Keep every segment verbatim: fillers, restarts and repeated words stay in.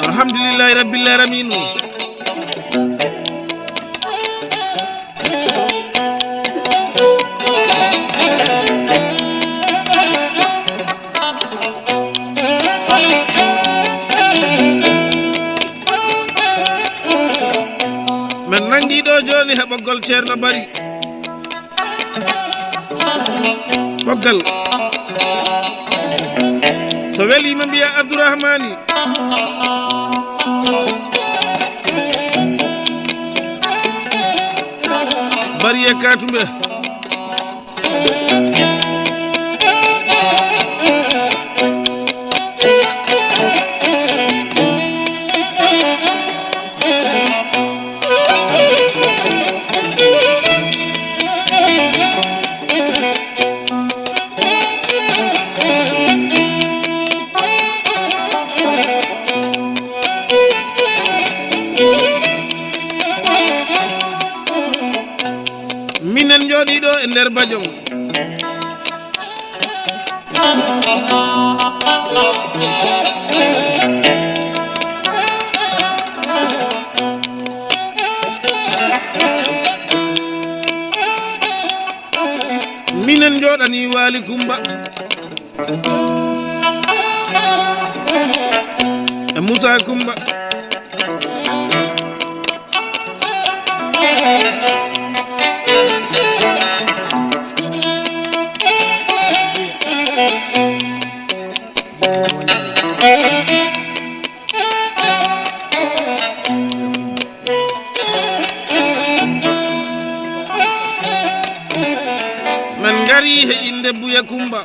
Alhamdulillahi rabbil alamin. Men nangi ɗo jooni he ɓoggol Ceerno Bari. Ɓoggal. So weliima mbiya Abdourahmani. Bari e Katumbe. Minen njooɗii ɗo e nder Bajoŋ. Minen njooɗanii Waali Kummba e Muusaa Kummba. Men ngari he innde Buya Kummba.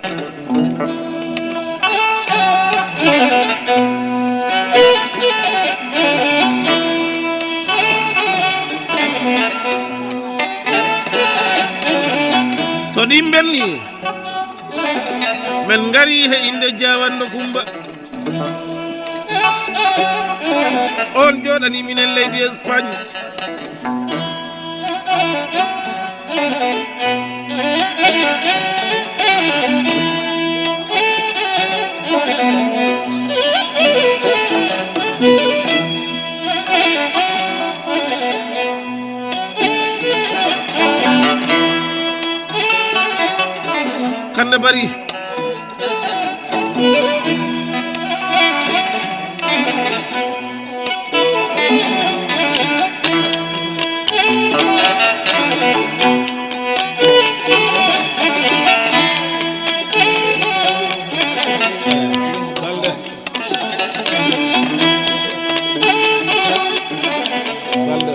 So ɗin ɓenni, men ngari he innde Jaawanndo Kummba. On jooɗanii minen leydi Espagne. Kande Bari. Balde. Balde.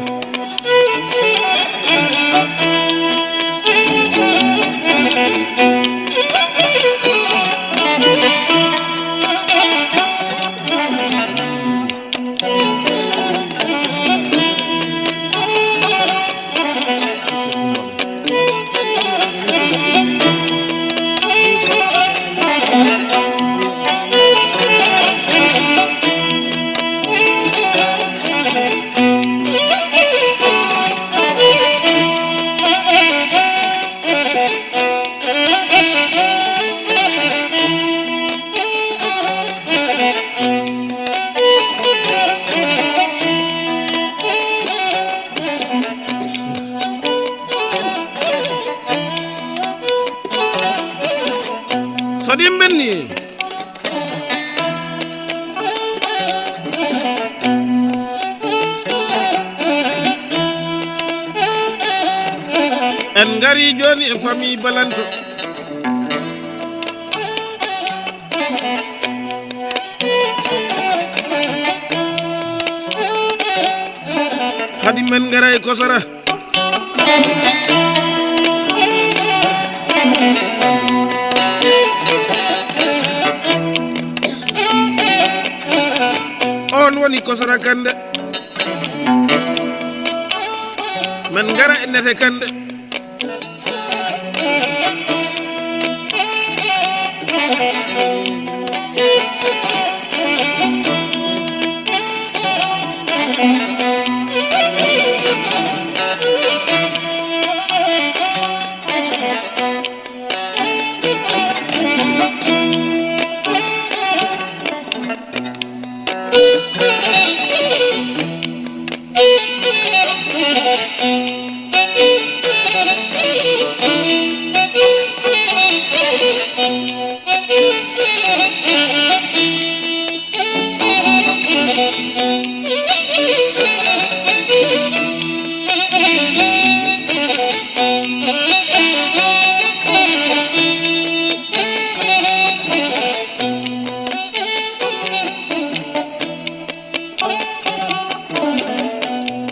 Ngari jooni e famille Balanto. Hadi men ngara e Kosara. On woni Kosara Kande. Men ngara e Nete Kande.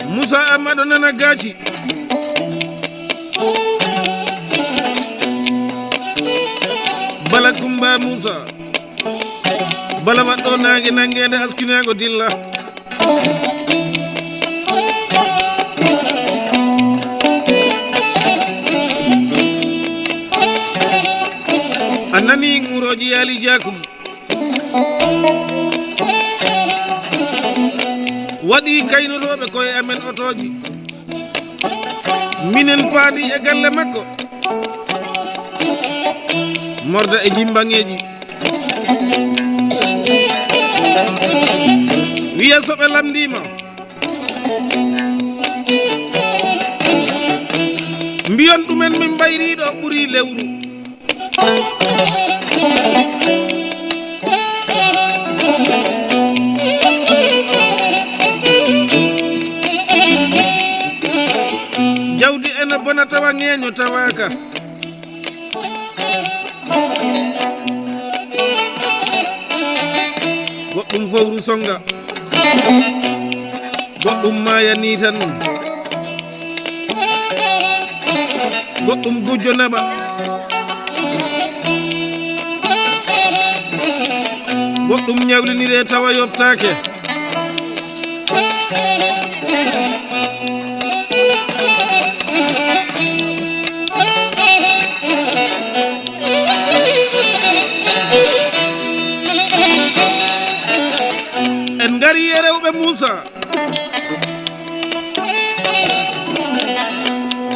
Musa Amadu Nana Gaji. Bala Kumba Musa. Bala waɗɗo naange nanngeende askineego dilla. A nani ŋurooji yaali jaakum. Waɗi kaynotooɓe koye amen otooji. Minen paadi e galle makko. Morda e jimbaŋeeji. Wiya so ɓe lamndiima. Mbiyon ɗumen min mbayriiɗo ɓuri lewru. Jawdi ena bona tawa ŋeeño tawaaka. Goɗɗum fowru songa. Goɗɗum maaya ni tan. Goɗɗum gujjo naɓa. Goɗɗum ñawlinire tawa yoɓtaake. En ngari e rewɓe Muusa.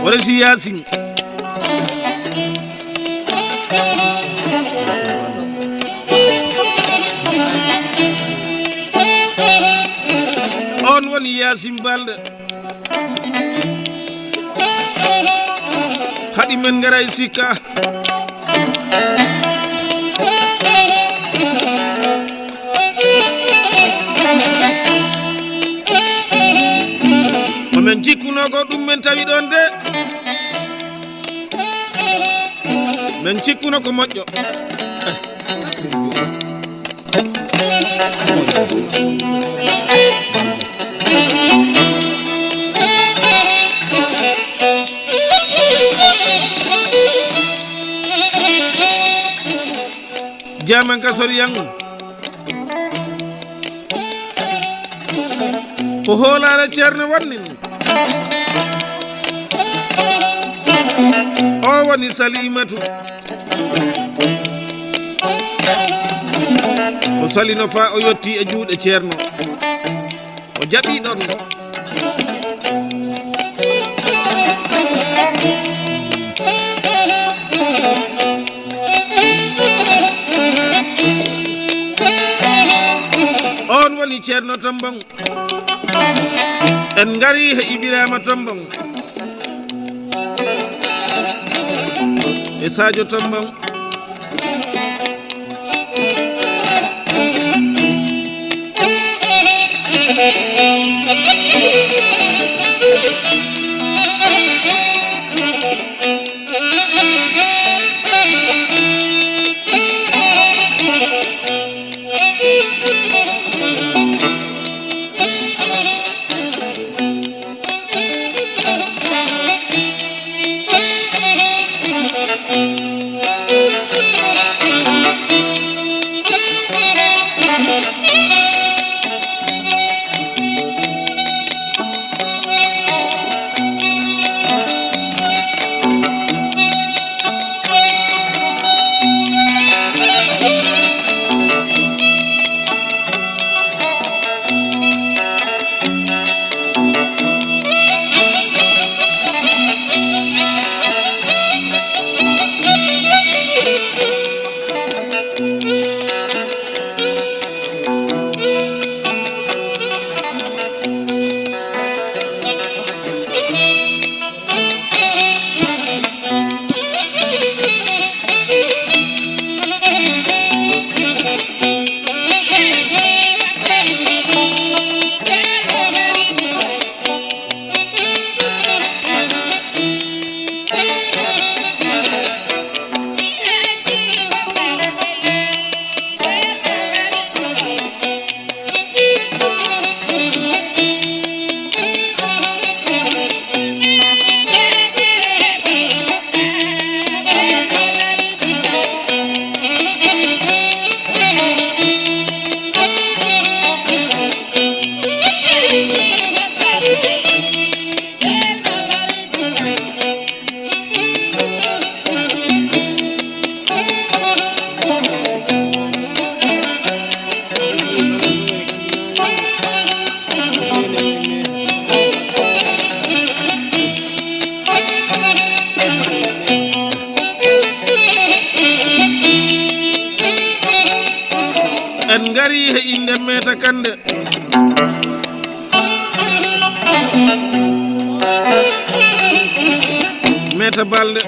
O resi Yaasin. On woni Yaasin Balde. Haɗi men ngaray sikka. Ko men cikkuno ko ɗum men tawi ɗon de. Men cikkuno ko moƴƴo. Jaaman ka soriyan. Ko hoolaare Ceerno wannin. O woni Salimatu. O salino faa o yotti e juuɗe Ceerno. O jaɓi ɗon. On woni Ceerno Tombong. En ngari he Ibiraama Tombong. E Sadio Tombong. En ngari he innde Meeta Kande. Meeta Balde.